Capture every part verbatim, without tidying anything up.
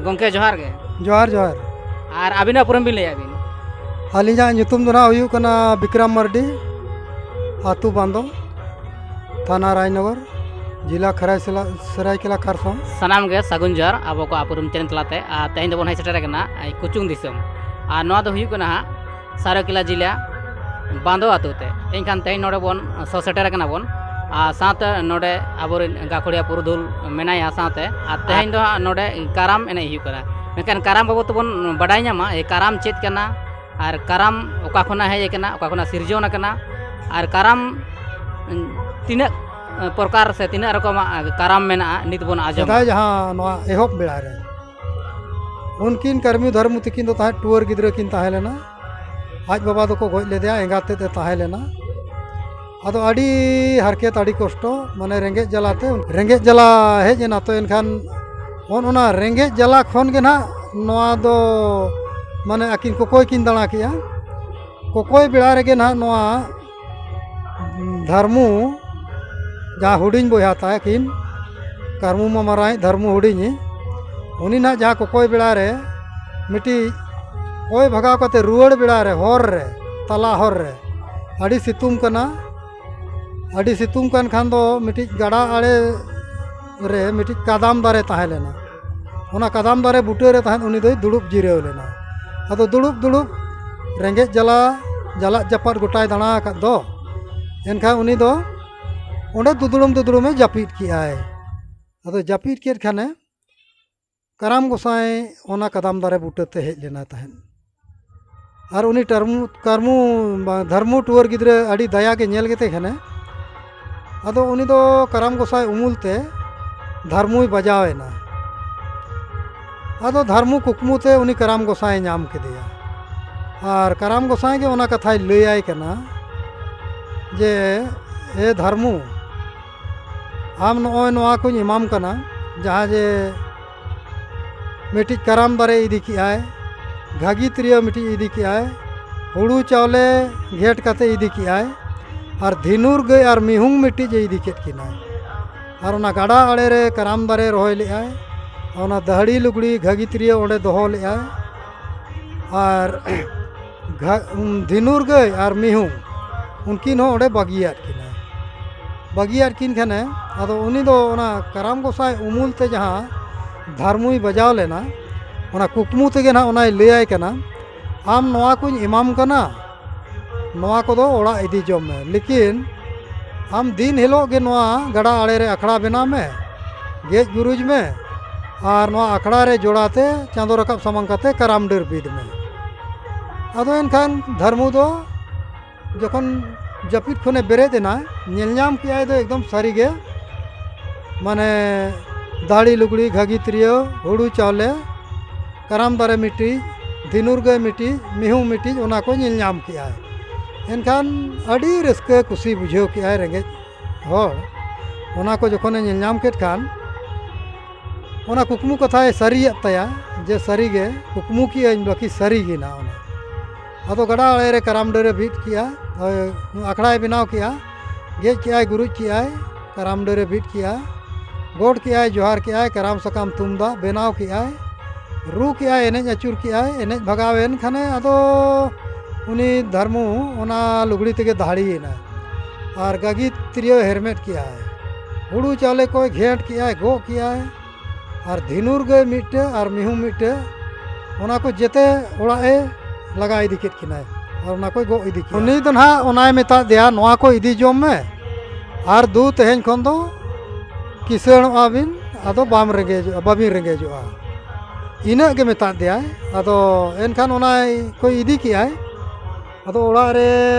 ᱜᱚᱢᱠᱮ, ᱡᱚᱦᱟᱨ ᱜᱮ᱾ ᱡᱚᱦᱟᱨ, ᱡᱚᱦᱟᱨ᱾ ᱟᱨ ᱟᱹᱵᱤᱱᱟᱜ ᱩᱯᱨᱩᱢ ᱵᱤᱱ ᱞᱟᱹᱭᱟ ᱵᱤᱱ? ᱟᱹᱞᱤᱧᱟᱜ ᱧᱩᱛᱩᱢ ᱫᱚ ᱱᱟᱦᱟᱜ ᱦᱩᱭᱩᱜ ᱠᱟᱱᱟ ᱵᱤᱠᱨᱚᱢ ᱢᱟᱨᱰᱤ, ᱟᱹᱛᱩ ᱵᱟᱸᱫᱚ, ᱛᱷᱟᱱᱟ ᱨᱟᱡᱽᱱᱚᱜᱚᱨ, ᱡᱮᱞᱟ ᱠᱷᱟᱨᱟᱭᱥᱮᱞᱟ-, ᱥᱟᱹᱨᱟᱭᱠᱮᱞᱟ ᱠᱷᱟᱨᱥᱚᱶᱟ᱾ ᱥᱟᱱᱟᱢ ᱜᱮ ᱥᱟᱹᱜᱩᱱ ᱡᱚᱦᱟᱨ ᱟᱵᱚ ᱠᱚᱣᱟᱜ ᱩᱯᱨᱩᱢ ᱪᱮᱱᱮᱞ ᱛᱟᱞᱟᱛᱮ᱾ ᱟᱨ ᱛᱮᱦᱮᱧ ᱫᱚᱵᱚᱱ ᱦᱮᱡ ᱥᱮᱴᱮᱨ ᱟᱠᱟᱱᱟ ᱠᱩᱪᱩᱝ ᱫᱤᱥᱚᱢ᱾ ᱟᱨ ᱱᱚᱣᱟ ᱫᱚ ᱦᱩᱭᱩᱜ ᱠᱟᱱᱟ ᱦᱟᱸᱜ ᱥᱟᱹᱨᱟᱹᱭᱠᱮᱞᱟ ᱡᱮᱞᱟ ᱵᱟᱸᱫᱚ ᱟᱹᱛᱩ ᱛᱮ᱾ ᱮᱱᱠᱷᱟᱱ ᱛᱮᱦᱮᱧ ᱱᱚᱰᱮ ᱵᱚᱱ ᱥᱚ ᱥᱮᱴᱮᱨ ᱟᱠᱟᱱᱟ ᱵᱚᱱ, ᱟᱨ ᱥᱟᱶᱛᱮ ᱱᱚᱰᱮ ᱟᱵᱚᱨᱮᱱ ᱜᱟᱹᱠᱷᱩᱲᱤᱭᱟᱹ ᱯᱩᱨᱩᱫᱷᱩᱞ ᱢᱮᱱᱟᱭᱟ ᱥᱟᱶᱛᱮ᱾ ᱟᱨ ᱛᱮᱦᱮᱧ ᱫᱚ ᱦᱟᱸᱜ ᱱᱚᱰᱮ ᱠᱟᱨᱟᱢ ᱮᱱᱮᱡ ᱦᱩᱭᱩᱜ ᱠᱟᱱᱟ᱾ ᱢᱮᱱᱠᱷᱟᱱ ᱠᱟᱨᱟᱢ ᱵᱟᱵᱚᱫ ᱛᱮᱵᱚᱱ ᱵᱟᱰᱟᱭ ᱧᱟᱢᱟ, ᱡᱮ ᱠᱟᱨᱟᱢ ᱪᱮᱫ ᱠᱟᱱᱟ, ᱟᱨ ᱠᱟᱨᱟᱢ ᱚᱠᱟ ᱠᱷᱚᱱᱟᱜ ᱦᱮᱡ ᱟᱠᱟᱱᱟ, ᱚᱠᱟ ᱠᱷᱚᱱᱟᱜ ᱥᱤᱨᱡᱚᱱ ᱟᱠᱟᱱᱟ, ᱟᱨ ᱠᱟᱨᱟᱢ ᱛᱤᱱᱟᱹᱜ ᱯᱨᱚᱠᱟᱨ ᱥᱮ ᱛᱤᱱᱟᱹᱜ ᱨᱚᱠᱚᱢᱟᱜ ᱠᱟᱨᱟᱢ ᱢᱮᱱᱟᱜᱼᱟ, ᱱᱤᱛ ᱵᱚᱱ ᱟᱸᱡᱚᱢᱟ᱾ ᱥᱮᱫᱟᱭ ᱡᱟᱦᱟᱸ ᱱᱚᱣᱟ ᱮᱦᱚᱵ ᱵᱮᱲᱟ ᱨᱮ, ᱩᱱᱠᱤᱱ ᱠᱟᱹᱨᱢᱤ ᱫᱷᱚᱨᱢᱩ ᱛᱤᱠᱤᱱ ᱫᱚ ᱛᱟᱦᱮᱸᱫ ᱴᱩᱣᱟᱹᱨ ᱜᱤᱫᱽᱨᱟᱹ ᱠᱤᱱ ᱛᱟᱦᱮᱸ ᱞᱮᱱᱟ᱾ ᱟᱡ ᱵᱟᱵᱟ ᱫᱚᱠᱚ ᱜᱚᱡ ᱞᱮᱫᱮᱭᱟ, ᱮᱸᱜᱟᱛ ᱛᱮᱫ ᱮ ᱛᱟᱦᱮᱸ ᱞᱮᱱᱟ᱾ ᱟᱫᱚ ᱟᱹᱰᱤ ᱦᱟᱨᱠᱮᱛ, ᱟᱹᱰᱤ ᱠᱚᱥᱴᱚ, ᱢᱟᱱᱮ ᱨᱮᱸᱜᱮᱡ ᱡᱟᱞᱟᱛᱮ, ᱨᱮᱸᱜᱮᱡ ᱡᱟᱞᱟ ᱦᱮᱡ ᱮᱱᱟ᱾ ᱛᱚ ᱮᱱᱠᱷᱟᱱ ᱚᱱ-, ᱚᱱᱟ ᱨᱮᱸᱜᱮᱡ ᱡᱟᱞᱟ ᱠᱷᱚᱱ ᱜᱮ ᱱᱟᱦᱟᱜ ᱱᱚᱣᱟ ᱫᱚ, ᱢᱟᱱᱮ ᱟᱹᱠᱤᱱ ᱠᱚᱠᱚᱭ ᱠᱤᱱ ᱫᱟᱬᱟ ᱠᱮᱜᱼᱟ᱾ ᱠᱚᱠᱚᱭ ᱵᱮᱲᱟ ᱨᱮᱜᱮ ᱱᱟᱦᱟᱜ ᱱᱚᱣᱟ ᱫᱷᱟᱨᱢᱩ, ᱡᱟᱦᱟᱸ ᱦᱩᱰᱤᱧ ᱵᱚᱭᱦᱟ ᱛᱟᱹᱠᱤᱱ, ᱠᱟᱹᱨᱢᱩ ᱢᱟ ᱢᱟᱨᱟᱝᱤᱡ, ᱫᱷᱟᱨᱢᱩ ᱦᱩᱰᱤᱧᱤᱡ, ᱩᱱᱤ ᱱᱟᱦᱟᱜ ᱡᱟᱦᱟᱸ ᱠᱚᱠᱚᱭ ᱵᱮᱲᱟ ᱨᱮ ᱢᱤᱫᱴᱤᱡ ᱠᱚᱭ ᱵᱷᱟᱜᱟᱣ ᱠᱟᱛᱮ ᱨᱩᱣᱟᱹᱲ ᱵᱮᱲᱟ ᱨᱮ ᱦᱚᱨ ᱨᱮ, ᱛᱟᱞᱟ ᱦᱚᱨ ᱨᱮ ᱟᱹᱰᱤ ᱥᱤᱛᱩᱝ ᱠᱟᱱᱟ᱾ ᱟᱹᱰᱤ ᱥᱤᱛᱩᱝ ᱠᱟᱱ ᱠᱷᱟᱱ ᱫᱚ ᱢᱤᱫᱴᱤᱡ ᱜᱟᱰᱟ ᱟᱲᱮ ᱨᱮ ᱢᱤᱫᱴᱤᱡ ᱠᱟᱫᱟᱢ ᱫᱟᱨᱮ ᱛᱟᱦᱮᱸ ᱞᱮᱱᱟ᱾ ᱚᱱᱟ ᱠᱟᱫᱟᱢ ᱫᱟᱨᱮ ᱵᱩᱴᱟᱹ ᱨᱮ ᱛᱟᱦᱮᱸᱫ ᱩᱱᱤ ᱫᱚᱭ ᱫᱩᱲᱩᱵ ᱡᱤᱨᱟᱹᱣ ᱞᱮᱱᱟ᱾ ᱟᱫᱚ ᱫᱩᱲᱩᱵ ᱫᱩᱲᱩᱵ ᱨᱮᱸᱜᱮᱡ ᱡᱟᱞᱟ, ᱡᱟᱞᱟᱫ ᱡᱟᱯᱟᱫ ᱜᱚᱴᱟᱭ ᱫᱟᱬᱟ ᱟᱠᱟᱫ ᱫᱚ, ᱮᱱᱠᱷᱟᱱ ᱩᱱᱤ ᱫᱚ ᱚᱸᱰᱮ ᱫᱩᱫᱲᱩᱢ ᱫᱩᱫᱲᱩᱢᱮ ᱡᱟᱹᱯᱤᱫ ᱠᱮᱜᱼᱟᱭ᱾ ᱟᱫᱚ ᱡᱟᱹᱯᱤᱫ ᱠᱮᱫ ᱠᱷᱟᱱᱮ ᱠᱟᱨᱟᱢ ᱜᱚᱸᱥᱟᱭ ᱚᱱᱟ ᱠᱟᱫᱟᱢ ᱫᱟᱨᱮ ᱵᱩᱴᱟᱹ ᱛᱮ ᱦᱮᱡ ᱞᱮᱱᱟᱭ ᱛᱟᱦᱮᱸᱫ᱾ ᱟᱨ ᱩᱱᱤ ᱴᱟᱨᱢᱩ, ᱠᱟᱨᱢᱩ, ᱵᱟ, ᱫᱷᱟᱨᱢᱩ ᱴᱩᱣᱟᱹᱨ ᱜᱤᱫᱽᱨᱟᱹ ᱟᱹᱰᱤ ᱫᱟᱭᱟ ᱜᱮ ᱧᱮᱞ ᱠᱮᱫᱮ ᱠᱷᱟᱱᱮ, ᱟᱫᱚ ᱩᱱᱤ ᱫᱚ ᱠᱟᱨᱟᱢ ᱜᱚᱸᱥᱟᱭ ᱩᱢᱩᱞ ᱛᱮ ᱫᱷᱟᱨᱢᱩᱭ ᱵᱟᱡᱟᱣ ᱮᱱᱟ᱾ ᱟᱫᱚ ᱫᱷᱟᱨᱢᱩ ᱠᱩᱠᱢᱩ ᱛᱮ ᱩᱱᱤ ᱠᱟᱨᱟᱢ ᱜᱚᱸᱥᱟᱭ ᱧᱟᱢ ᱠᱮᱫᱮᱭᱟ᱾ ᱟᱨ ᱠᱟᱨᱟᱢ ᱜᱚᱸᱥᱟᱭ ᱜᱮ ᱚᱱᱟ ᱠᱟᱛᱷᱟᱭ ᱞᱟᱹᱭᱟᱭ ᱠᱟᱱᱟ ᱡᱮ, "ᱮ ᱫᱷᱟᱨᱢᱩ, ᱟᱢ ᱱᱚᱜᱼᱚᱭ ᱱᱚᱣᱟ ᱠᱚᱧ ᱮᱢᱟᱢ ᱠᱟᱱᱟ, ᱡᱟᱦᱟᱸ ᱡᱮ ᱢᱤᱫᱴᱤᱡ ᱠᱟᱨᱟᱢ ᱫᱟᱨᱮ ᱤᱫᱤ ᱠᱮᱜᱼᱟᱭ, ᱜᱷᱟᱹᱜᱤ ᱛᱤᱨᱭᱳ ᱢᱤᱫᱴᱤᱡ ᱤᱫᱤ ᱠᱮᱜᱼᱟᱭ, ᱦᱩᱲᱩ ᱪᱟᱣᱞᱮ ᱜᱷᱮᱴ ᱠᱟᱛᱮ ᱤᱫᱤ ᱠᱮᱜᱼᱟᱭ, ᱟᱨ ᱫᱷᱤᱱᱩᱨ ᱜᱟᱹᱭ ᱟᱨ ᱢᱤᱦᱩᱝ ᱢᱤᱫᱴᱤᱡ ᱮ ᱤᱫᱤ ᱠᱮᱫ ᱠᱤᱱᱟᱭ, ᱟᱨ ᱚᱱᱟ ᱜᱟᱰᱟ ᱟᱲᱮ ᱨᱮ ᱠᱟᱨᱟᱢ ᱫᱟᱨᱮ ᱨᱚᱦᱚᱭ ᱞᱮᱜᱼᱟᱭ, ᱚᱱᱟ ᱫᱟᱹᱦᱲᱤ ᱞᱩᱜᱽᱲᱤ ᱜᱷᱟᱹᱜᱤ ᱛᱤᱨᱭᱳ ᱚᱸᱰᱮ ᱫᱚᱦᱚ ᱞᱮᱫᱼᱟᱭ᱾ ᱟᱨ ᱜᱷᱟ-, ᱩᱢ, ᱫᱷᱤᱱᱩᱨ ᱜᱟᱹᱭ ᱟᱨ ᱢᱤᱦᱩ ᱩᱱᱠᱤᱱ ᱦᱚᱸ ᱚᱸᱰᱮ ᱵᱟᱹᱜᱤᱭᱟᱫ ᱠᱤᱱᱟᱭ᱾ ᱵᱟᱹᱜᱤᱭᱟᱫ ᱠᱤᱱ ᱠᱷᱟᱱᱮ, ᱟᱫᱚ ᱩᱱᱤ ᱫᱚ ᱚᱱᱟ ᱠᱟᱨᱟᱢ ᱜᱚᱸᱥᱟᱭ ᱩᱢᱩᱞ ᱛᱮ ᱡᱟᱦᱟᱸ ᱫᱷᱟᱨᱢᱩᱭ ᱵᱟᱡᱟᱣ ᱞᱮᱱᱟ, ᱚᱱᱟ ᱠᱩᱠᱢᱩ ᱛᱮᱜᱮ ᱱᱟᱦᱟᱜ ᱚᱱᱟᱭ ᱞᱟᱹᱭᱟᱭ ᱠᱟᱱᱟ, "ᱟᱢ ᱱᱚᱣᱟ ᱠᱚᱧ ᱮᱢᱟᱢ ᱠᱟᱱᱟ, ᱱᱚᱣᱟ ᱠᱚᱫᱚ ᱚᱲᱟᱜ ᱤᱫᱤ ᱡᱚᱝ ᱢᱮ, ᱞᱮᱠᱤᱱ ᱟᱢ ᱫᱤᱱ ᱦᱤᱞᱳᱜ ᱜᱮ ᱱᱚᱣᱟ ᱜᱟᱰᱟ ᱟᱲᱮ ᱨᱮ ᱟᱠᱷᱲᱟ ᱵᱮᱱᱟᱣ ᱢᱮ, ᱜᱮᱡ ᱜᱩᱨᱤᱡ ᱢᱮ, ᱟᱨ ᱱᱚᱣᱟ ᱟᱠᱷᱲᱟ ᱨᱮ ᱡᱚᱲᱟ ᱛᱮ ᱪᱟᱸᱫᱚ ᱨᱟᱠᱟᱵ ᱥᱟᱢᱟᱝ ᱠᱟᱛᱮ ᱠᱟᱨᱟᱢ ᱰᱟᱹᱨ ᱵᱤᱫ ᱢᱮ᱾" ᱟᱫᱚ ᱮᱱᱠᱷᱟᱱ ᱫᱷᱟᱨᱢᱩ ᱫᱚ ᱡᱚᱠᱷᱚᱱ ᱡᱟᱹᱯᱤᱫ ᱠᱷᱚᱱᱮ ᱵᱮᱨᱮᱫ ᱮᱱᱟ, ᱧᱮᱞ ᱧᱟᱢ ᱠᱮᱜᱼᱟᱭ ᱫᱚ ᱮᱠᱫᱚᱢ ᱥᱟᱹᱨᱤᱜᱮ, ᱢᱟᱱᱮ, ᱫᱟᱹᱦᱲᱤ ᱞᱩᱜᱽᱲᱤ, ᱜᱷᱟᱹᱜᱤ ᱛᱤᱨᱭᱳ, ᱦᱩᱲᱩ ᱪᱟᱣᱞᱮ, ᱠᱟᱨᱟᱢ ᱫᱟᱨᱮ ᱢᱤᱫᱴᱤᱡ, ᱫᱷᱤᱱᱩᱨ ᱜᱟᱹᱭ ᱢᱤᱫᱴᱤᱡ, ᱢᱤᱦᱩ ᱢᱤᱫᱴᱤᱡ, ᱚᱱᱟ ᱠᱚ ᱧᱮᱞ ᱧᱟᱢ ᱠᱮᱜᱼᱟᱭ᱾ ᱮᱱᱠᱷᱟᱱ ᱟᱹᱰᱤ ᱨᱟᱹᱥᱠᱟᱹ ᱠᱩᱥᱤ ᱵᱩᱡᱷᱟᱹᱣ ᱠᱮᱜᱼᱟᱭ ᱨᱮᱸᱜᱮᱡ ᱦᱚᱲ᱾ ᱚᱱᱟ ᱠᱚ ᱡᱚᱠᱷᱚᱱᱮ ᱧᱮᱞ ᱧᱟᱢ ᱠᱮᱫ ᱠᱷᱟᱱ, ᱚᱱᱟ ᱠᱩᱠᱢᱩ ᱠᱟᱛᱷᱟᱭ ᱥᱟᱹᱨᱤᱭᱮᱫ ᱛᱟᱭᱟ ᱡᱮ ᱥᱟᱹᱨᱤᱜᱮ ᱠᱩᱠᱢᱩ ᱠᱮᱜᱼᱟᱹᱧ, ᱵᱟᱹᱠᱤ ᱥᱟᱹᱨᱤ ᱜᱮ ᱱᱟ ᱚᱱᱟ᱾ ᱟᱫᱚ ᱜᱟᱰᱟ ᱟᱲᱮ ᱨᱮ ᱠᱟᱨᱟᱢ ᱰᱟᱹᱨᱮ ᱵᱤᱫ ᱠᱮᱜᱼᱟ, ᱦᱳᱭ, ᱟᱠᱷᱲᱟᱭ ᱵᱮᱱᱟᱣ ᱠᱮᱜᱼᱟ, ᱜᱮᱡ ᱠᱮᱜᱼᱟᱭ, ᱜᱩᱨᱤᱡ ᱠᱮᱜᱼᱟᱭ, ᱠᱟᱨᱟᱢ ᱰᱟᱹᱨᱮ ᱵᱤᱫ ᱠᱮᱜᱼᱟ, ᱜᱚᱰ ᱠᱮᱜᱼᱟᱭ, ᱡᱚᱦᱟᱨ ᱠᱮᱜᱼᱟᱭ, ᱠᱟᱨᱟᱢ ᱥᱟᱠᱟᱢ ᱛᱩᱢᱫᱟᱜ ᱵᱮᱱᱟᱣ ᱠᱮᱜᱼᱟᱭ, ᱨᱩ ᱠᱮᱜᱼᱟᱭ, ᱮᱱᱮᱡ ᱟᱹᱪᱩᱨ ᱠᱮᱜᱼᱟᱭ, ᱮᱱᱮᱡ ᱵᱷᱟᱜᱟᱣᱮᱱ ᱠᱷᱟᱱᱮ ᱟᱫᱚ ᱩᱱᱤ ᱫᱷᱟᱨᱢᱩ ᱚᱱᱟ ᱞᱩᱜᱽᱲᱤ ᱛᱮᱜᱮ ᱫᱟᱹᱦᱲᱤᱭᱮᱱᱟᱭ᱾ ᱟᱨ ᱜᱟᱹᱜᱤ ᱛᱤᱨᱭᱳ ᱦᱮᱨᱢᱮᱫ ᱠᱮᱜᱼᱟᱭ, ᱦᱩᱲᱩ ᱪᱟᱣᱞᱮ ᱠᱚᱭ ᱜᱷᱮᱸᱴ ᱠᱮᱜᱼᱟᱭ, ᱜᱚᱜ ᱠᱮᱜᱼᱟᱭ, ᱟᱨ ᱫᱷᱤᱱᱩᱨ ᱜᱟᱹᱭ ᱢᱤᱫᱴᱟᱹ ᱟᱨ ᱢᱤᱦᱩ ᱢᱤᱫᱴᱟᱹ, ᱚᱱᱟ ᱠᱚ ᱡᱮᱛᱮ ᱚᱲᱟᱜ ᱮ ᱞᱟᱜᱟ ᱤᱫᱤ ᱠᱮᱫ ᱠᱤᱱᱟᱭ ᱟᱨ ᱚᱱᱟ ᱠᱚᱭ ᱜᱚᱜ ᱤᱫᱤ ᱠᱮᱜᱼᱟ᱾ ᱩᱱᱤ ᱫᱚ ᱱᱟᱦᱟᱜ ᱚᱱᱟᱭ ᱢᱮᱛᱟᱫ ᱫᱮᱭᱟ, "ᱱᱚᱣᱟ ᱠᱚ ᱤᱫᱤ ᱡᱚᱢ ᱢᱮ ᱟᱨ ᱫᱩ ᱛᱮᱦᱮᱧ ᱠᱷᱚᱱ ᱫᱚ ᱠᱤᱥᱟᱹᱬᱚᱜᱼᱟ ᱵᱤᱱ, ᱟᱫᱚ ᱵᱟᱢ ᱨᱮᱸᱜᱮᱡᱚᱜᱼᱟ, ᱵᱟᱵᱤᱱ ᱨᱮᱸᱜᱮᱡᱚᱜᱼᱟ᱾" ᱤᱱᱟᱹᱜ ᱜᱮ ᱢᱮᱛᱟᱫ ᱫᱮᱭᱟᱭ᱾ ᱟᱫᱚ ᱮᱱᱠᱷᱟᱱ ᱚᱱᱟ ᱠᱚᱭ ᱤᱫᱤ ᱠᱮᱜᱼᱟᱭ᱾ ᱟᱫᱚ ᱚᱲᱟᱜ ᱨᱮ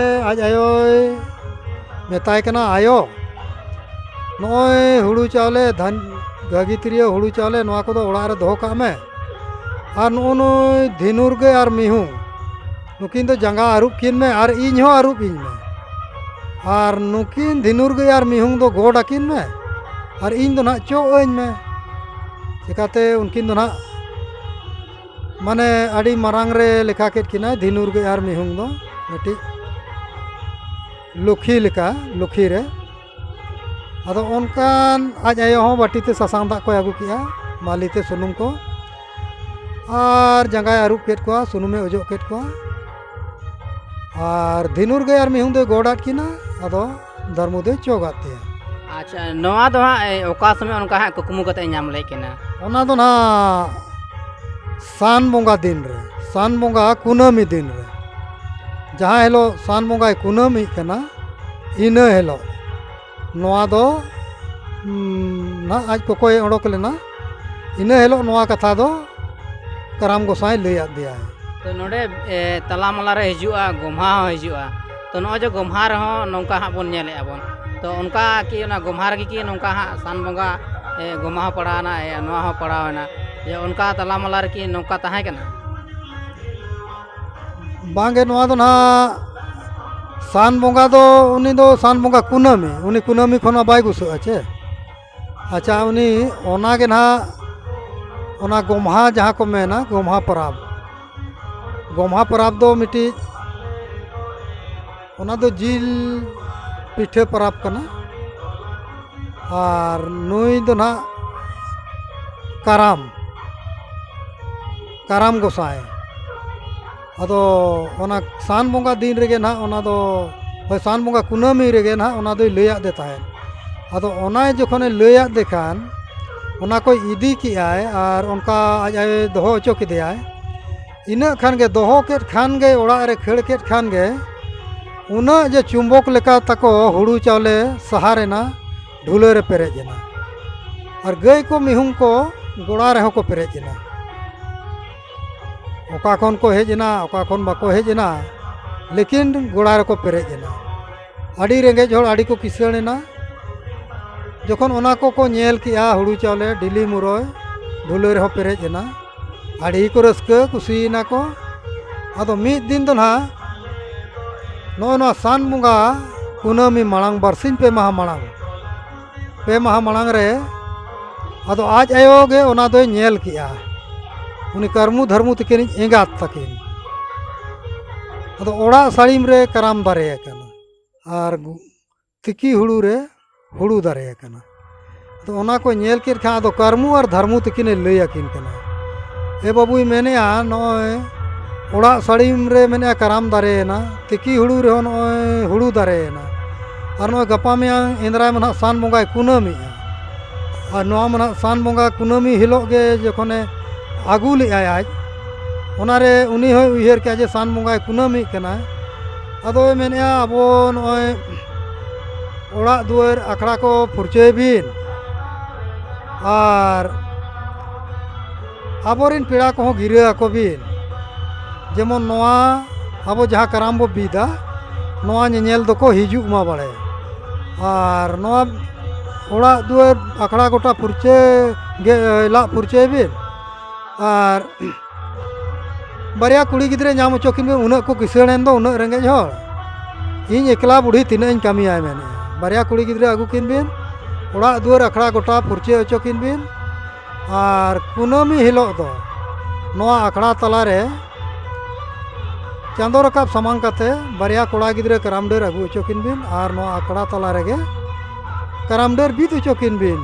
ᱟᱡ ᱟᱭᱳᱭ ᱢᱮᱛᱟᱭ ᱠᱟᱱᱟ, "ᱟᱭᱳ, ᱱᱚᱜᱼᱚᱭ ᱦᱩᱲᱩ ᱪᱟᱣᱞᱮ, ᱫᱷᱟᱱ-, ᱜᱟᱹᱜᱤ ᱛᱤᱨᱭᱳ ᱦᱩᱲᱩ ᱪᱟᱣᱞᱮ, ᱱᱚᱣᱟ ᱠᱚᱫᱚ ᱚᱲᱟᱜ ᱨᱮ ᱫᱚᱦᱚ ᱠᱟᱜ ᱢᱮ᱾ ᱟᱨ ᱱᱚᱜᱼᱚ ᱱᱩᱭ ᱫᱷᱤᱱᱩᱨ ᱜᱟᱹᱭ ᱟᱨ ᱢᱤᱦᱩ, ᱱᱩᱠᱤᱱ ᱫᱚ ᱡᱟᱸᱜᱟ ᱟᱹᱨᱩᱵ ᱠᱤᱱ ᱢᱮ ᱟᱨ ᱤᱧ ᱦᱚᱸ ᱟᱹᱨᱩᱵ ᱤᱧ ᱢᱮ᱾ ᱟᱨ ᱱᱩᱠᱤᱱ ᱫᱷᱤᱱᱩᱨ ᱜᱟᱹᱭ ᱟᱨ ᱢᱤᱦᱩ ᱫᱚ ᱜᱚᱰ ᱟᱹᱠᱤᱱ ᱢᱮ ᱟᱨ ᱤᱧ ᱫᱚ ᱱᱟᱦᱟᱜ ᱪᱚᱜ ᱟᱹᱧ ᱢᱮ᱾" ᱪᱤᱠᱟᱹᱛᱮ ᱩᱱᱠᱤᱱ ᱫᱚ ᱱᱟᱦᱟᱜ, ᱢᱟᱱᱮ, ᱟᱹᱰᱤ ᱢᱟᱨᱟᱝ ᱨᱮ ᱞᱮᱠᱷᱟ ᱠᱮᱫ ᱠᱤᱱᱟᱭ, ᱫᱷᱤᱱᱩᱨ ᱜᱟᱹᱭ ᱟᱨ ᱢᱤᱦᱩ ᱫᱚ ᱢᱤᱫᱴᱤᱡ ᱞᱩᱠᱷᱤ ᱞᱮᱠᱟ, ᱞᱩᱠᱷᱤ ᱨᱮ᱾ ᱟᱫᱚ ᱚᱱᱠᱟᱱ ᱟᱡ ᱟᱭᱳ ᱦᱚᱸ ᱵᱟᱹᱴᱤ ᱛᱮ ᱥᱟᱥᱟᱝ ᱫᱟᱜ ᱠᱚᱭ ᱟᱹᱜᱩ ᱠᱮᱜᱼᱟ᱾ ᱢᱟᱹᱞᱤ ᱛᱮ ᱥᱩᱱᱩᱢ ᱠᱚ, ᱟᱨ ᱡᱟᱸᱜᱟᱭ ᱟᱹᱨᱩᱵ ᱠᱮᱫ ᱠᱚᱣᱟ, ᱥᱩᱱᱩᱢᱮ ᱚᱡᱚᱜ ᱠᱮᱫ ᱠᱚᱣᱟ, ᱟᱨ ᱫᱷᱤᱱᱩᱨ ᱜᱟᱹᱭ ᱟᱨ ᱢᱤᱦᱩᱸ ᱫᱚᱭ ᱜᱚᱰ ᱟᱫ ᱠᱤᱱᱟ᱾ ᱟᱫᱚ ᱫᱷᱟᱹᱨᱢᱩ ᱫᱚᱭ ᱪᱚᱜ ᱟᱫ ᱛᱟᱭᱟ᱾ ᱟᱪᱪᱷᱟ, ᱱᱚᱣᱟ ᱫᱚ ᱦᱟᱸᱜ, ᱮ, ᱚᱠᱟ ᱥᱚᱢᱚᱭ ᱚᱱᱠᱟ ᱦᱟᱸᱜ ᱠᱩᱠᱢᱩ ᱠᱟᱛᱮ ᱧᱟᱢ ᱞᱮᱫ ᱠᱤᱱᱟ? ᱚᱱᱟ ᱫᱚ ᱱᱟᱦᱟᱜ ᱥᱟᱱ ᱵᱚᱸᱜᱟ ᱫᱤᱱ ᱨᱮ, ᱥᱟᱱ ᱵᱚᱸᱜᱟ ᱠᱩᱱᱟᱹᱢᱤ ᱫᱤᱱ ᱨᱮ, ᱡᱟᱦᱟᱸ ᱦᱤᱞᱳᱜ ᱥᱟᱱ ᱵᱚᱸᱜᱟᱭ ᱠᱩᱱᱟᱹᱢᱤᱜ ᱠᱟᱱᱟ, ᱤᱱᱟᱹ ᱦᱤᱞᱳᱜ ᱱᱚᱣᱟ ᱫᱚ, ᱩᱸ, ᱱᱟᱦᱟᱜ ᱟᱡ ᱠᱚᱠᱚᱭ ᱚᱰᱚᱠ ᱞᱮᱱᱟ, ᱤᱱᱟᱹ ᱦᱤᱞᱳᱜ ᱱᱚᱣᱟ ᱠᱟᱛᱷᱟ ᱫᱚ ᱠᱟᱨᱟᱢ ᱜᱚᱸᱥᱟᱭ ᱞᱟᱹᱭ ᱟᱫ ᱫᱮᱭᱟᱭ᱾ ᱛᱚ, ᱱᱚᱰᱮ, ᱮ, ᱛᱟᱞᱟ ᱢᱟᱞᱟ ᱨᱮ ᱦᱤᱡᱩᱜᱼᱟ, ᱜᱚᱢᱦᱟ ᱦᱚᱸ ᱦᱤᱡᱩᱜᱼᱟ᱾ ᱛᱚ, ᱱᱚᱜᱼᱚᱭ ᱡᱮ ᱜᱚᱢᱦᱟ ᱨᱮᱦᱚᱸ ᱱᱚᱝᱠᱟ ᱦᱟᱸᱜ ᱵᱚᱱ ᱧᱮᱞᱮᱫᱼᱟ ᱵᱚᱱ, ᱛᱚ, ᱚᱱᱠᱟ ᱠᱤ ᱚᱱᱟ ᱜᱚᱢᱦᱟ ᱨᱮᱜᱮ ᱠᱤ ᱱᱚᱝᱠᱟ ᱦᱟᱸᱜ ᱥᱟᱱ ᱵᱚᱸᱜᱟ, ᱮ, ᱜᱚᱢᱦᱟ ᱦᱚᱸ ᱯᱟᱲᱟᱣᱮᱱᱟ, ᱮ, ᱱᱚᱣᱟ ᱦᱚᱸ ᱯᱟᱲᱟᱣᱮᱱᱟ, ᱡᱮ ᱚᱱᱠᱟ ᱛᱟᱞᱟ ᱢᱟᱞᱟ ᱨᱮᱠᱤ ᱱᱚᱝᱠᱟ ᱛᱟᱦᱮᱸ ᱠᱟᱱᱟ? ᱵᱟᱝᱜᱮ, ᱱᱚᱣᱟ ᱫᱚ ᱱᱟᱦᱟᱜ ᱥᱟᱱ ᱵᱚᱸᱜᱟ ᱫᱚ, ᱩᱱᱤ ᱫᱚ ᱥᱟᱱ ᱵᱚᱸᱜᱟ ᱠᱩᱱᱟᱹᱢᱤ, ᱩᱱᱤ ᱠᱩᱱᱟᱹᱢᱤ ᱠᱷᱚᱱ ᱢᱟ ᱵᱟᱭ ᱜᱩᱥᱟᱹᱜᱼᱟ ᱪᱮ᱾ ᱟᱪᱪᱷᱟ, ᱩᱱᱤ ᱚᱱᱟᱜᱮ ᱱᱟᱦᱟᱜ, ᱚᱱᱟ ᱜᱚᱢᱦᱟ ᱡᱟᱦᱟᱸ ᱠᱚ ᱢᱮᱱᱟ, ᱜᱚᱢᱦᱟ ᱯᱚᱨᱚᱵᱽ, ᱜᱚᱢᱦᱟ ᱯᱚᱨᱚᱵᱽ ᱫᱚ ᱢᱤᱫᱴᱤᱡ, ᱚᱱᱟ ᱫᱚ ᱡᱤᱞ ᱯᱤᱴᱷᱟᱹ ᱯᱚᱨᱚᱵᱽ ᱠᱟᱱᱟ᱾ ᱟᱨ ᱱᱩᱭ ᱫᱚ ᱱᱟᱦᱟᱜ ᱠᱟᱨᱟᱢ, ᱠᱟᱨᱟᱢ ᱜᱚᱸᱥᱟᱭ᱾ ᱟᱫᱚ ᱚᱱᱟ ᱥᱟᱱ ᱵᱚᱸᱜᱟ ᱫᱤᱱ ᱨᱮᱜᱮ ᱱᱟᱦᱟᱜ ᱚᱱᱟ ᱫᱚ, ᱦᱳᱭ, ᱥᱟᱱ ᱵᱚᱸᱜᱟ ᱠᱩᱱᱟᱹᱢᱤ ᱨᱮᱜᱮ ᱱᱟᱦᱟᱜ ᱚᱱᱟ ᱫᱚᱭ ᱞᱟᱹᱭᱟᱫ ᱫᱮ ᱛᱟᱦᱮᱸᱫ᱾ ᱟᱫᱚ ᱚᱱᱟ ᱡᱚᱠᱷᱚᱱᱮ ᱞᱟᱹᱭᱟᱫ ᱫᱮ ᱠᱷᱟᱱ, ᱚᱱᱟ ᱠᱚᱭ ᱤᱫᱤ ᱠᱮᱜᱼᱟᱭ ᱟᱨ ᱚᱱᱠᱟ ᱟᱡ ᱟᱭᱳᱭ ᱫᱚᱦᱚ ᱦᱚᱪᱚ ᱠᱮᱫᱮᱭᱟᱭ᱾ ᱤᱱᱟᱹᱜ ᱠᱷᱟᱱ ᱜᱮ, ᱫᱚᱦᱚ ᱠᱮᱫ ᱠᱷᱟᱱ ᱜᱮ, ᱚᱲᱟᱜ ᱨᱮ ᱠᱷᱟᱹᱲ ᱠᱮᱫ ᱠᱷᱟᱱ ᱜᱮ, ᱩᱱᱟᱹᱜ ᱡᱮ ᱪᱩᱢᱵᱚᱠ ᱞᱮᱠᱟ ᱛᱟᱠᱚ ᱦᱩᱲᱩ ᱪᱟᱣᱞᱮ ᱥᱟᱦᱟᱨ ᱮᱱᱟ, ᱰᱷᱩᱞᱟᱹ ᱨᱮ ᱯᱮᱨᱮᱡ ᱮᱱᱟ᱾ ᱟᱨ ᱜᱟᱹᱭ ᱠᱚ ᱢᱤᱦᱩᱸ ᱠᱚ ᱜᱚᱲᱟ ᱨᱮᱦᱚᱸ ᱠᱚ ᱯᱮᱨᱮᱡ ᱮᱱᱟ᱾ ᱚᱠᱟ ᱠᱷᱚᱱ ᱠᱚ ᱦᱮᱡ ᱮᱱᱟ, ᱚᱠᱟ ᱠᱷᱚᱱ ᱵᱟᱠᱚ ᱦᱮᱡ ᱮᱱᱟ, ᱞᱮᱠᱤᱱ ᱜᱚᱲᱟ ᱨᱮᱠᱚ ᱯᱮᱨᱮᱡ ᱮᱱᱟ᱾ ᱟᱹᱰᱤ ᱨᱮᱸᱜᱮᱡ ᱦᱚᱲ, ᱟᱹᱰᱤ ᱠᱚ ᱠᱤᱥᱟᱹᱬ ᱮᱱᱟ᱾ ᱡᱚᱠᱷᱚᱱ ᱚᱱᱟ ᱠᱚᱠᱚ ᱧᱮᱞ ᱠᱮᱜᱼᱟ, ᱦᱩᱲᱩ ᱪᱟᱣᱞᱮ ᱰᱤᱞᱤ ᱢᱩᱨᱚᱭ ᱰᱷᱩᱞᱟᱹ ᱨᱮᱦᱚᱸ ᱯᱮᱨᱮᱡ ᱮᱱᱟ, ᱟᱹᱰᱤ ᱠᱚ ᱨᱟᱹᱥᱠᱟᱹ ᱠᱩᱥᱤᱭᱮᱱᱟ ᱠᱚ᱾ ᱟᱫᱚ ᱢᱤᱫ ᱫᱤᱱ ᱫᱚ ᱱᱟᱦᱟᱜ ᱱᱚᱜᱼᱚ ᱱᱚᱣᱟ ᱥᱟᱱ ᱵᱚᱸᱜᱟ ᱠᱩᱱᱟᱹᱢᱤ ᱢᱟᱲᱟᱝ, ᱵᱟᱨᱥᱤᱧ ᱯᱮ ᱢᱟᱦᱟ ᱢᱟᱲᱟᱝ, ᱯᱮ ᱢᱟᱦᱟ ᱢᱟᱲᱟᱝ ᱨᱮ ᱟᱫᱚ ᱟᱡ ᱟᱭᱳ ᱜᱮ ᱚᱱᱟ ᱫᱚᱭ ᱧᱮᱞ ᱠᱮᱜᱼᱟ, ᱩᱱᱤ ᱠᱟᱹᱨᱢᱩ ᱫᱷᱟᱹᱨᱢᱩ ᱛᱟᱹᱠᱤᱱᱤᱡ ᱮᱸᱜᱟᱛ ᱛᱟᱹᱠᱤᱱ᱾ ᱟᱫᱚ ᱚᱲᱟᱜ ᱥᱟᱹᱲᱤᱢ ᱨᱮ ᱠᱟᱨᱟᱢ ᱫᱟᱨᱮ ᱟᱠᱟᱱᱟ ᱟᱨ ᱜᱩ-, ᱛᱤᱠᱤ ᱦᱩᱲᱩ ᱨᱮ ᱦᱩᱲᱩ ᱫᱟᱨᱮ ᱟᱠᱟᱱᱟ᱾ ᱟᱫᱚ ᱚᱱᱟ ᱠᱚ ᱧᱮᱞ ᱠᱮᱫ ᱠᱷᱟᱱ ᱟᱫᱚ ᱠᱟᱹᱨᱢᱩ ᱟᱨ ᱫᱷᱟᱨᱢᱩ ᱛᱤᱠᱤᱱᱮ ᱞᱟᱹᱭ ᱟᱹᱠᱤᱱ ᱠᱟᱱᱟ, ᱮ ᱵᱟᱹᱵᱩᱭ ᱢᱮᱱᱮᱫᱼᱟ, ᱱᱚᱜᱼᱚᱭ ᱚᱲᱟᱜ ᱥᱟᱹᱲᱤᱢ ᱨᱮ ᱢᱮᱱᱮᱫᱼᱟ ᱠᱟᱨᱟᱢ ᱫᱟᱨᱮᱭᱮᱱᱟ, ᱛᱤᱠᱤ ᱦᱩᱲᱩ ᱨᱮᱦᱚᱸ ᱱᱚᱜᱼᱚᱭ ᱦᱩᱲᱩ ᱫᱟᱨᱮᱭᱮᱱᱟ, ᱟᱨ ᱱᱚᱜᱼᱚᱭ ᱜᱟᱯᱟ ᱢᱮᱭᱟᱝ ᱮᱸᱫᱽᱨᱟᱭ ᱢᱟ ᱱᱟᱦᱟᱜ ᱥᱟᱱ ᱵᱚᱸᱜᱟᱭ ᱠᱩᱱᱟᱹᱢᱤᱜᱼᱟ, ᱟᱨ ᱱᱚᱣᱟ ᱢᱟ ᱱᱟᱦᱟᱜ ᱥᱟᱱ ᱵᱚᱸᱜᱟ ᱠᱩᱱᱟᱹᱢᱤ ᱦᱤᱞᱳᱜ ᱜᱮ ᱡᱚᱠᱷᱚᱱᱮ ᱟᱹᱜᱩ ᱞᱮᱫᱼᱟᱭ ᱟᱡ, ᱚᱱᱟᱨᱮ ᱩᱱᱤ ᱦᱚᱸᱭ ᱩᱭᱦᱟᱹᱨ ᱠᱮᱜᱼᱟ ᱡᱮ ᱥᱟᱱ ᱵᱚᱸᱜᱟᱭ ᱠᱩᱱᱟᱹᱢᱤᱜ ᱠᱟᱱᱟ᱾ ᱟᱫᱚᱭ ᱢᱮᱱᱮᱫᱼᱟ, ᱟᱵᱚ ᱱᱚᱜᱼᱚᱭ ᱚᱲᱟᱜ ᱫᱩᱣᱟᱹᱨ ᱟᱠᱷᱲᱟ ᱠᱚ ᱯᱷᱩᱨᱪᱟᱹᱭ ᱵᱤᱱ, ᱟᱨ ᱟᱵᱚᱨᱮᱱ ᱯᱮᱲᱟ ᱠᱚᱦᱚᱸ ᱜᱤᱨᱟᱹ ᱟᱠᱚ ᱵᱤᱱ, ᱡᱮᱢᱚᱱ ᱱᱚᱣᱟ ᱟᱵᱚ ᱡᱟᱦᱟᱸ ᱠᱟᱨᱟᱢ ᱵᱚ ᱵᱤᱫᱟ, ᱱᱚᱣᱟ ᱧᱮᱧᱮᱞ ᱫᱚᱠᱚ ᱦᱤᱡᱩᱜ ᱢᱟ ᱵᱟᱲᱮ᱾ ᱟᱨ ᱱᱚᱣᱟ ᱚᱲᱟᱜ ᱫᱩᱣᱟᱹᱨ ᱟᱠᱷᱲᱟ ᱜᱚᱴᱟ ᱯᱷᱩᱨᱪᱟᱹ ᱜᱮ, ᱞᱟᱜ ᱯᱷᱩᱨᱪᱟᱹᱭ ᱵᱤᱱ᱾ ᱟᱨ ᱵᱟᱨᱭᱟ ᱠᱩᱲᱤ ᱜᱤᱫᱽᱨᱟᱹ ᱧᱟᱢ ᱦᱚᱪᱚ ᱠᱤᱱ ᱵᱤᱱ, ᱩᱱᱟᱹᱜ ᱠᱚ ᱠᱤᱥᱟᱹᱬ ᱮᱱ ᱫᱚ, ᱩᱱᱟᱹᱜ ᱨᱮᱸᱜᱮᱡ ᱦᱚᱲ᱾ ᱤᱧ ᱮᱠᱞᱟ ᱵᱩᱲᱦᱤ ᱛᱤᱱᱟᱹᱜ ᱤᱧ ᱠᱟᱹᱢᱤᱭᱟᱭ ᱢᱮᱱᱮᱫᱼᱟ᱾ ᱵᱟᱨᱭᱟ ᱠᱩᱲᱤ ᱜᱤᱫᱽᱨᱟᱹ ᱟᱹᱜᱩ ᱠᱤᱱ ᱵᱤᱱ, ᱚᱲᱟᱜ ᱫᱩᱣᱟᱹᱨ ᱟᱠᱷᱲᱟ ᱜᱚᱴᱟ ᱯᱷᱩᱨᱪᱟᱹ ᱦᱚᱪᱚ ᱠᱤᱱ ᱵᱤᱱ᱾ ᱟᱨ ᱠᱩᱱᱟᱹᱢᱤ ᱦᱤᱞᱳᱜ ᱫᱚ ᱱᱚᱣᱟ ᱟᱠᱷᱲᱟ ᱛᱟᱞᱟᱨᱮ ᱪᱟᱸᱫᱚ ᱨᱟᱠᱟᱵ ᱥᱟᱢᱟᱝ ᱠᱟᱛᱮ ᱵᱟᱨᱭᱟ ᱠᱚᱲᱟ ᱜᱤᱫᱽᱨᱟᱹ ᱠᱟᱨᱟᱢ ᱰᱟᱹᱨ ᱟᱹᱜᱩ ᱦᱚᱪᱚ ᱠᱤᱱ ᱵᱤᱱ ᱟᱨ ᱱᱚᱣᱟ ᱟᱠᱷᱲᱟ ᱛᱟᱞᱟ ᱨᱮᱜᱮ ᱠᱟᱨᱟᱢ ᱰᱟᱹᱨ ᱵᱤᱫ ᱦᱚᱪᱚ ᱠᱤᱱ ᱵᱤᱱ᱾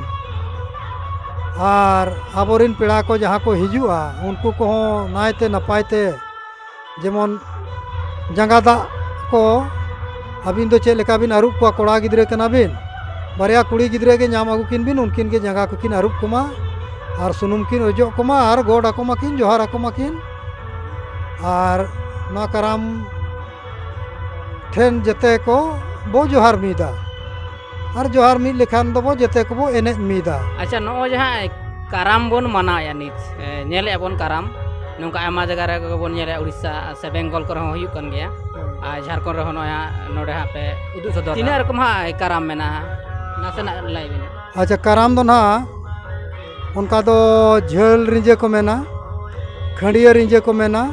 ᱟᱨ ᱟᱵᱚᱨᱮᱱ ᱯᱮᱲᱟ ᱠᱚ ᱡᱟᱦᱟᱸ ᱠᱚ ᱦᱤᱡᱩᱜᱼᱟ, ᱩᱱᱠᱩ ᱠᱚᱦᱚᱸ ᱱᱟᱭᱛᱮ ᱱᱟᱯᱟᱭ ᱛᱮ ᱡᱮᱢᱚᱱ ᱡᱟᱸᱜᱟ ᱫᱟᱜ ᱠᱚ, ᱟᱹᱵᱤᱱ ᱫᱚ ᱪᱮᱫ ᱞᱮᱠᱟ ᱵᱤᱱ ᱟᱹᱨᱩᱵ ᱠᱚᱣᱟ, ᱠᱚᱲᱟ ᱜᱤᱫᱽᱨᱟᱹ ᱠᱟᱱᱟ ᱵᱤᱱ, ᱵᱟᱨᱭᱟ ᱠᱩᱲᱤ ᱜᱤᱫᱽᱨᱟᱹ ᱜᱮ ᱧᱟᱢ ᱟᱹᱜᱩ ᱠᱤᱱ ᱵᱤᱱ, ᱩᱱᱠᱤᱱ ᱜᱮ ᱡᱟᱸᱜᱟ ᱠᱚᱠᱤᱱ ᱟᱹᱨᱩᱵ ᱠᱚᱢᱟ ᱟᱨ ᱥᱩᱱᱩᱢ ᱠᱤᱱ ᱚᱡᱚᱜ ᱠᱚᱢᱟ ᱟᱨ ᱜᱚᱰ ᱟᱠᱚ ᱢᱟᱠᱤᱱ, ᱡᱚᱦᱟᱨ ᱟᱠᱚ ᱢᱟᱠᱤᱱ᱾ ᱟᱨ ᱱᱚᱣᱟ ᱠᱟᱨᱟᱢ ᱴᱷᱮᱱ ᱡᱮᱛᱮ ᱠᱚ ᱵᱚ ᱡᱚᱦᱟᱨ ᱢᱤᱫᱟ᱾ ᱟᱨ ᱡᱚᱦᱟᱨ ᱢᱤᱫ ᱞᱮᱠᱷᱟᱱ ᱫᱚᱵᱚ ᱡᱮᱛᱮ ᱠᱚᱵᱚ ᱮᱱᱮᱡ ᱢᱤᱫᱟ᱾ ᱟᱪᱪᱷᱟ, ᱱᱚᱜᱼᱚᱭ ᱡᱟᱦᱟᱸ ᱠᱟᱨᱟᱢ ᱵᱚᱱ ᱢᱟᱱᱟᱣᱮᱫᱼᱟ ᱱᱤᱛ, ᱮ, ᱧᱮᱞᱮᱫᱼᱟ ᱵᱚᱱ ᱠᱟᱨᱟᱢ, ᱱᱚᱝᱠᱟ ᱟᱭᱢᱟ ᱡᱟᱭᱜᱟ ᱨᱮ ᱵᱚᱱ ᱧᱮᱞᱮᱫᱼᱟ, ᱩᱲᱤᱥᱥᱟ ᱥᱮ ᱵᱮᱝᱜᱚᱞ ᱠᱚᱨᱮ ᱦᱚᱸ ᱦᱩᱭᱩᱜ ᱠᱟᱱ ᱜᱮᱭᱟ᱾ ᱟᱨ ᱡᱷᱟᱲᱠᱷᱚᱸᱰ ᱨᱮᱦᱚᱸ ᱱᱚᱜᱼᱚᱭ ᱦᱟᱸᱜ ᱱᱚᱰᱮ ᱦᱟᱸᱜ ᱯᱮ ᱩᱫᱩᱜ ᱥᱚᱫᱚᱨ ᱛᱤᱱᱟᱹᱜ ᱨᱚᱠᱚᱢ ᱦᱟᱸᱜ ᱠᱟᱨᱟᱢ ᱢᱮᱱᱟᱜᱼᱟ, ᱱᱟᱥᱮᱱᱟᱜ ᱞᱟᱹᱭ ᱵᱤᱱ᱾ ᱟᱪᱪᱷᱟ, ᱠᱟᱨᱟᱢ ᱫᱚ ᱱᱟᱦᱟᱜ ᱚᱱᱠᱟ ᱫᱚ ᱡᱷᱟᱹᱞ ᱨᱤᱸᱡᱟᱹ ᱠᱚ ᱢᱮᱱᱟ, ᱠᱷᱟᱹᱰᱭᱟᱹ ᱨᱤᱸᱡᱟᱹ ᱠᱚ ᱢᱮᱱᱟ,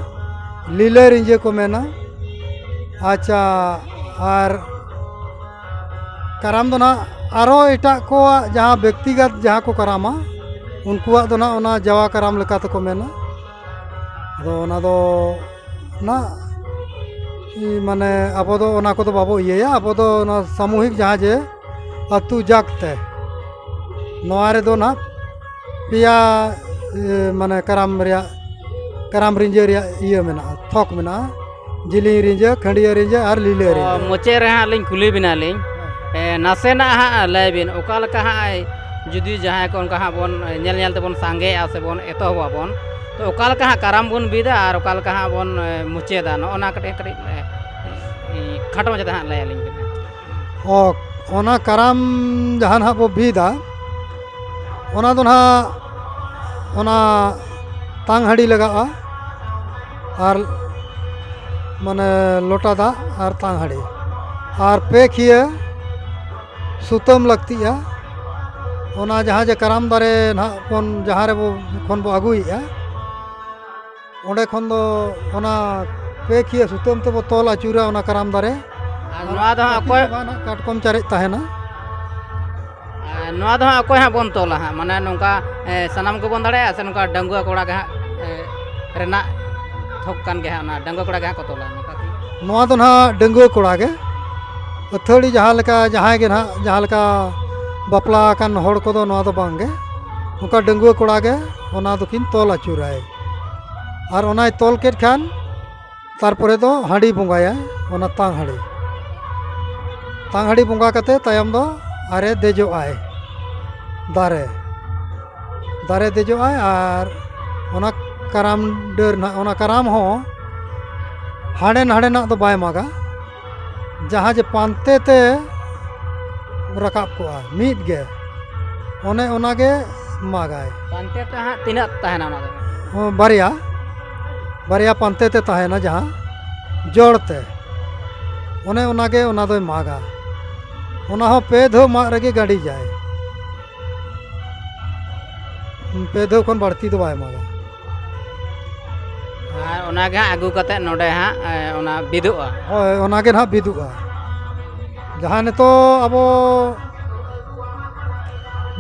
ᱞᱤᱞᱟᱹ ᱨᱤᱸᱡᱟᱹ ᱠᱚ ᱢᱮᱱᱟ᱾ ᱟᱪᱪᱷᱟ, ᱟᱨ ᱠᱟᱨᱟᱢ ᱫᱚ ᱱᱟᱦᱟᱜ ᱟᱨᱚ ᱮᱴᱟᱜ ᱠᱚᱣᱟᱜ ᱡᱟᱦᱟᱸ ᱵᱮᱠᱛᱤᱜᱟᱛ ᱡᱟᱦᱟᱸ ᱠᱚ ᱠᱟᱨᱟᱢᱟ, ᱩᱱᱠᱩᱣᱟᱜ ᱫᱚ ᱱᱟᱦᱟᱜ ᱚᱱᱟ ᱡᱟᱣᱟ ᱠᱟᱨᱟᱢ ᱞᱮᱠᱟ ᱛᱮᱠᱚ ᱢᱮᱱᱟ᱾ ᱟᱫᱚ ᱚᱱᱟ ᱫᱚ ᱱᱟᱦᱟᱜ ᱢᱟᱱᱮ ᱟᱵᱚ ᱫᱚ ᱚᱱᱟ ᱠᱚᱫᱚ ᱵᱟᱵᱚ ᱤᱭᱟᱹᱭᱟ, ᱟᱵᱚ ᱫᱚ ᱚᱱᱟ ᱥᱟᱢᱩᱦᱤᱠ ᱡᱟᱦᱟᱸ ᱡᱮ ᱟᱹᱛᱩ ᱡᱟᱠ ᱛᱮ ᱱᱚᱣᱟ ᱨᱮᱫᱚ ᱱᱟᱦᱟᱜ ᱯᱮᱭᱟ ᱢᱟᱱᱮ ᱠᱟᱨᱟᱢ ᱨᱮᱭᱟᱜ ᱠᱟᱨᱟᱢ ᱨᱤᱸᱡᱟᱹ ᱨᱮᱭᱟᱜ ᱤᱭᱟᱹ ᱢᱮᱱᱟᱜᱼᱟ, ᱛᱷᱚᱠ ᱢᱮᱱᱟᱜᱼᱟ᱾ ᱡᱤᱞᱤᱧ ᱨᱤᱸᱡᱟᱹ, ᱠᱷᱟᱹᱰᱭᱟᱹ ᱨᱤᱸᱡᱟᱹ ᱟᱨ ᱞᱤᱞᱟᱹ ᱨᱤᱸᱡᱟᱹ᱾ ᱢᱩᱪᱟᱹᱫ ᱨᱮ ᱦᱟᱸᱜ ᱞᱤᱧ ᱠᱩᱞᱤ ᱵᱮᱱᱟ ᱞᱤᱧ᱾ ᱱᱟᱥᱮᱱᱟᱜ ᱦᱟᱸᱜ ᱞᱟᱹᱭ ᱵᱤᱱ, ᱚᱠᱟ ᱞᱮᱠᱟ ᱦᱟᱸᱜ ᱡᱩᱫᱤ ᱡᱟᱦᱟᱸᱭ ᱠᱚ ᱚᱱᱠᱟ ᱦᱟᱸᱜ ᱵᱚᱱ ᱧᱮᱞ ᱧᱮᱞ ᱛᱮᱵᱚᱱ ᱥᱟᱸᱜᱮᱜᱼᱟ ᱥᱮᱵᱚᱱ ᱮᱛᱚᱦᱚᱵ ᱟᱵᱚᱱ, ᱛᱚ ᱚᱠᱟ ᱞᱮᱠᱟ ᱦᱟᱸᱜ ᱠᱟᱨᱟᱢ ᱵᱚᱱ ᱵᱤᱫᱟ ᱟᱨ ᱚᱠᱟ ᱞᱮᱠᱟ ᱦᱟᱸᱜ ᱵᱚᱱ ᱢᱩᱪᱟᱹᱫᱟ, ᱱᱚᱜᱼᱚ ᱱᱟ ᱠᱟᱹᱴᱤᱡ ᱠᱟᱹᱴᱤᱡ ᱠᱷᱟᱴᱚ ᱢᱟᱪᱷᱟ ᱛᱮ ᱦᱟᱸᱜ ᱞᱟᱹᱭ ᱟᱹᱞᱤᱧ ᱵᱮᱱ᱾ ᱚ, ᱚᱱᱟ ᱠᱟᱨᱟᱢ ᱡᱟᱦᱟᱸ ᱱᱟᱦᱟᱜ ᱵᱚ ᱵᱤᱫᱟ, ᱚᱱᱟ ᱫᱚ ᱱᱟᱦᱟᱜ ᱚᱱᱟ ᱛᱟᱝ ᱦᱟᱺᱰᱤ ᱞᱟᱜᱟᱜᱼᱟ, ᱟᱨ ᱢᱟᱱᱮ ᱞᱚᱴᱟ ᱫᱟᱜ ᱟᱨ ᱛᱟᱝ ᱦᱟᱺᱰᱤ ᱟᱨ ᱯᱮ ᱠᱷᱤᱭᱟᱹ ᱥᱩᱛᱟᱹᱢ ᱞᱟᱹᱠᱛᱤᱜᱼᱟ᱾ ᱚᱱᱟ ᱡᱟᱦᱟᱸ ᱡᱮ ᱠᱟᱨᱟᱢ ᱫᱟᱨᱮ ᱱᱟᱦᱟᱜ ᱵᱚᱱ ᱡᱟᱦᱟᱸ ᱨᱮᱵᱚ ᱠᱷᱚᱱ ᱵᱚ ᱟᱹᱜᱩᱭᱮᱫᱼᱟ, ᱚᱸᱰᱮ ᱠᱷᱚᱱ ᱫᱚ ᱚᱱᱟ ᱯᱮ ᱠᱷᱤᱭᱟᱹ ᱥᱩᱛᱟᱹᱢ ᱛᱮᱵᱚ ᱛᱚᱞ ᱟᱹᱪᱩᱨᱟ ᱚᱱᱟ ᱠᱟᱨᱟᱢ ᱫᱟᱨᱮ᱾ ᱟᱨ ᱱᱚᱣᱟ ᱫᱚ ᱦᱟᱸᱜ ᱚᱠᱚᱭ ᱱᱟᱦᱟᱜ ᱠᱟᱴᱠᱚᱢ ᱪᱟᱨᱮᱡ ᱛᱟᱦᱮᱱᱟ᱾ ᱟᱨ ᱱᱚᱣᱟ ᱫᱚ ᱦᱟᱸᱜ ᱚᱠᱚᱭ ᱦᱟᱸᱜ ᱵᱚᱱ ᱛᱚᱞᱟ ᱦᱟᱸᱜ, ᱢᱟᱱᱮ ᱱᱚᱝᱠᱟ ᱮ, ᱥᱟᱱᱟᱢ ᱜᱮᱵᱚᱱ ᱫᱟᱲᱮᱭᱟᱜᱼᱟ ᱥᱮ ᱱᱚᱝᱠᱟ ᱰᱟᱺᱜᱩᱣᱟᱹ ᱠᱚᱲᱟ ᱜᱮ ᱦᱟᱸᱜ ᱮ, ᱨᱮᱱᱟᱜ ᱛᱷᱚᱠ ᱠᱟᱱ ᱜᱮᱭᱟ ᱦᱟᱸᱜ, ᱚᱱᱟ ᱰᱟᱺᱜᱩᱣᱟᱹ ᱠᱚᱲᱟ ᱜᱮ ᱦᱟᱸᱜ ᱠᱚ ᱛᱚᱞᱟ ᱱᱚᱝᱠᱟ ᱠᱤ? ᱱᱚᱣᱟ ᱫᱚ ᱱᱟᱦᱟᱜ ᱰᱟᱺᱜᱩᱣᱟᱹ ᱠᱚᱲᱟ ᱜᱮ᱾ ᱟᱹᱛᱷᱟᱹᱲᱤ ᱡᱟᱦᱟᱸ ᱞᱮᱠᱟ ᱡᱟᱦᱟᱸᱭ ᱜᱮ ᱱᱟᱦᱟᱜ ᱡᱟᱦᱟᱸ ᱞᱮᱠᱟ ᱵᱟᱯᱞᱟ ᱟᱠᱟᱱ ᱦᱚᱲ ᱠᱚᱫᱚ ᱱᱚᱣᱟ ᱫᱚ ᱵᱟᱝ ᱜᱮ, ᱱᱚᱝᱠᱟ ᱰᱟᱺᱜᱩᱣᱟᱹ ᱠᱚᱲᱟ ᱜᱮ ᱚᱱᱟ ᱫᱚᱠᱤᱱ ᱛᱚᱞ ᱟᱹᱪᱩᱨᱟᱭ᱾ ᱟᱨ ᱚᱱᱟᱭ ᱛᱚᱞ ᱠᱮᱫ ᱠᱷᱟᱱ ᱛᱟᱨᱯᱚᱨᱮ ᱫᱚ ᱦᱟᱺᱰᱤ ᱵᱚᱸᱜᱟᱭᱟᱭ, ᱚᱱᱟ ᱛᱟᱝ ᱦᱟᱺᱰᱤ᱾ ᱛᱟᱝ ᱦᱟᱺᱰᱤ ᱵᱚᱸᱜᱟ ᱠᱟᱛᱮ ᱛᱟᱭᱚᱢ ᱫᱚ ᱟᱨᱮ ᱫᱮᱡᱚᱜᱼᱟᱭ ᱫᱟᱨᱮ᱾ ᱫᱟᱨᱮ ᱫᱮᱡᱚᱜᱼᱟᱭ ᱟᱨ ᱚᱱᱟ ᱠᱟᱨᱟᱢ ᱰᱟᱹᱨ ᱱᱟᱦᱟᱜ, ᱚᱱᱟ ᱠᱟᱨᱟᱢ ᱦᱚᱸ ᱦᱟᱸᱰᱮ ᱱᱟᱰᱮᱱᱟᱜ ᱫᱚ ᱵᱟᱭ ᱢᱟᱜᱟ᱾ ᱡᱟᱦᱟᱸ ᱡᱮ ᱯᱟᱱᱛᱮ ᱛᱮ ᱨᱟᱠᱟᱵ ᱠᱚᱜᱼᱟ ᱢᱤᱫ ᱜᱮ, ᱚᱱᱮ ᱚᱱᱟ ᱜᱮ ᱢᱟᱜᱟᱭ᱾ ᱯᱟᱱᱛᱮ ᱛᱮ ᱦᱟᱸᱜ ᱛᱤᱱᱟᱹᱜ ᱛᱟᱦᱮᱱᱟ ᱚᱱᱟ ᱫᱚ? ᱦᱚᱸ, ᱵᱟᱨᱭᱟ, ᱵᱟᱨᱭᱟ ᱯᱟᱱᱛᱮ ᱛᱮ ᱛᱟᱦᱮᱱᱟ ᱡᱟᱦᱟᱸ ᱡᱚᱲ ᱛᱮ, ᱚᱱᱮ ᱚᱱᱟ ᱜᱮ ᱚᱱᱟ ᱫᱚᱭ ᱢᱟᱜᱟ᱾ ᱚᱱᱟ ᱦᱚᱸ ᱯᱮ ᱫᱷᱟᱣ ᱢᱟᱜ ᱨᱮᱜᱮ ᱜᱟᱹᱰᱤᱡᱟᱭ᱾ ᱯᱮ ᱫᱷᱟᱣ ᱠᱷᱚᱱ ᱵᱟᱹᱲᱛᱤ ᱫᱚ ᱵᱟᱭ ᱢᱟᱜᱟ᱾ ᱟᱨ ᱚᱱᱟ ᱜᱮ ᱦᱟᱸᱜ ᱟᱹᱜᱩ ᱠᱟᱛᱮᱫ ᱱᱚᱰᱮ ᱦᱟᱸᱜ, ᱮ, ᱚᱱᱟ ᱵᱤᱫᱚᱜᱼᱟ᱾ ᱦᱳᱭ, ᱚᱱᱟ ᱜᱮ ᱱᱟᱦᱟᱜ ᱵᱤᱫᱚᱜᱼᱟ᱾ ᱡᱟᱦᱟᱸ ᱱᱤᱛᱚᱜ ᱟᱵᱚ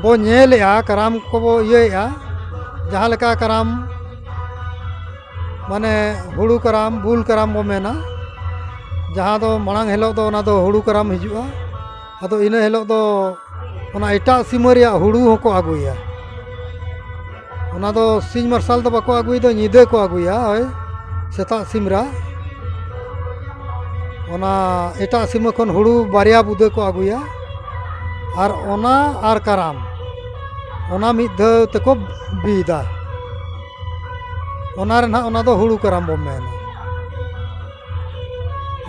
ᱵᱚ ᱧᱮᱞᱮᱜᱼᱟ, ᱠᱟᱨᱟᱢ ᱠᱚᱵᱚ ᱤᱭᱟᱹᱭᱮᱜᱼᱟ, ᱡᱟᱦᱟᱸ ᱞᱮᱠᱟ ᱠᱟᱨᱟᱢ, ᱢᱟᱱᱮ ᱦᱩᱲᱩ ᱠᱟᱨᱟᱢ, ᱵᱩᱞ ᱠᱟᱨᱟᱢ ᱵᱚ ᱢᱮᱱᱟ, ᱡᱟᱦᱟᱸ ᱫᱚ ᱢᱟᱲᱟᱝ ᱦᱤᱞᱳᱜ ᱫᱚ ᱚᱱᱟ ᱫᱚ ᱦᱩᱲᱩ ᱠᱟᱨᱟᱢ ᱦᱤᱡᱩᱜᱼᱟ, ᱟᱫᱚ ᱤᱱᱟᱹ ᱦᱤᱞᱳᱜ ᱫᱚ ᱚᱱᱟ ᱮᱴᱟᱜ ᱥᱤᱢᱟᱹ ᱨᱮᱭᱟᱜ ᱦᱩᱲᱩ ᱦᱚᱸᱠᱚ ᱟᱹᱜᱩᱭᱟ᱾ ᱚᱱᱟ ᱫᱚ ᱥᱤᱧ ᱢᱟᱨᱥᱟᱞ ᱫᱚ ᱵᱟᱠᱚ ᱟᱹᱜᱩᱭ ᱫᱚ, ᱧᱤᱫᱟᱹ ᱠᱚ ᱟᱹᱜᱩᱭᱟ᱾ ᱳᱭ ᱥᱮᱛᱟᱜ ᱥᱤᱢᱨᱟ ᱚᱱᱟ ᱮᱴᱟᱜ ᱥᱤᱢᱟᱹ ᱠᱷᱚᱱ ᱦᱩᱲᱩ ᱵᱟᱨᱭᱟ ᱵᱩᱫᱟᱹ ᱠᱚ ᱟᱹᱜᱩᱭᱟ, ᱟᱨ ᱚᱱᱟ ᱟᱨ ᱠᱟᱨᱟᱢ, ᱚᱱᱟ ᱢᱤᱫ ᱫᱷᱟᱣ ᱛᱮᱠᱚ ᱵᱤᱫᱟ᱾ ᱚᱱᱟ ᱨᱮ ᱱᱟᱦᱟᱜ ᱚᱱᱟ ᱫᱚ ᱦᱩᱲᱩ ᱠᱟᱨᱟᱢ ᱵᱚᱱ ᱢᱮᱱᱟ᱾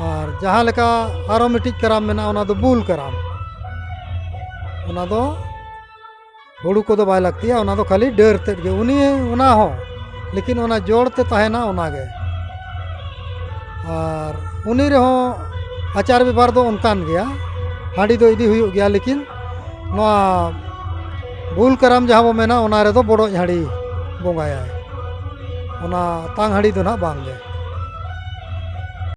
ᱟᱨ ᱡᱟᱦᱟᱸ ᱞᱮᱠᱟ ᱟᱨᱚ ᱢᱤᱫᱴᱤᱡ ᱠᱟᱨᱟᱢ ᱢᱮᱱᱟᱜᱼᱟ, ᱚᱱᱟ ᱫᱚ ᱵᱩᱞ ᱠᱟᱨᱟᱢ᱾ ᱚᱱᱟ ᱫᱚ ᱦᱩᱲᱩ ᱠᱚᱫᱚ ᱵᱟᱭ ᱞᱟᱹᱠᱛᱤᱭᱟ, ᱚᱱᱟ ᱫᱚ ᱠᱷᱟᱹᱞᱤ ᱰᱟᱹᱨ ᱛᱮᱫ ᱜᱮ᱾ ᱩᱱᱤ ᱚᱱᱟ ᱦᱚᱸ, ᱞᱮᱠᱤᱱ ᱚᱱᱟ ᱡᱚᱲ ᱛᱮ ᱛᱟᱦᱮᱱᱟ ᱚᱱᱟ ᱜᱮ᱾ ᱟᱨ ᱩᱱᱤ ᱨᱮᱦᱚᱸ ᱟᱪᱟᱨ ᱵᱮᱵᱷᱟᱨ ᱫᱚ ᱚᱱᱠᱟᱱ ᱜᱮᱭᱟ, ᱦᱟᱺᱰᱤ ᱫᱚ ᱤᱫᱤ ᱦᱩᱭᱩᱜ ᱜᱮᱭᱟ, ᱞᱮᱠᱤᱱ ᱱᱚᱣᱟ ᱵᱩᱞ ᱠᱟᱨᱟᱢ ᱡᱟᱦᱟᱸ ᱵᱚ ᱢᱮᱱᱟ, ᱚᱱᱟ ᱨᱮᱫᱚ ᱵᱚᱰᱚᱡ ᱦᱟᱺᱰᱤ ᱵᱚᱸᱜᱟᱭᱟᱭ, ᱚᱱᱟ ᱛᱟᱝ ᱦᱟᱺᱰᱤ ᱫᱚ ᱱᱟᱦᱟᱜ ᱵᱟᱝ ᱜᱮ᱾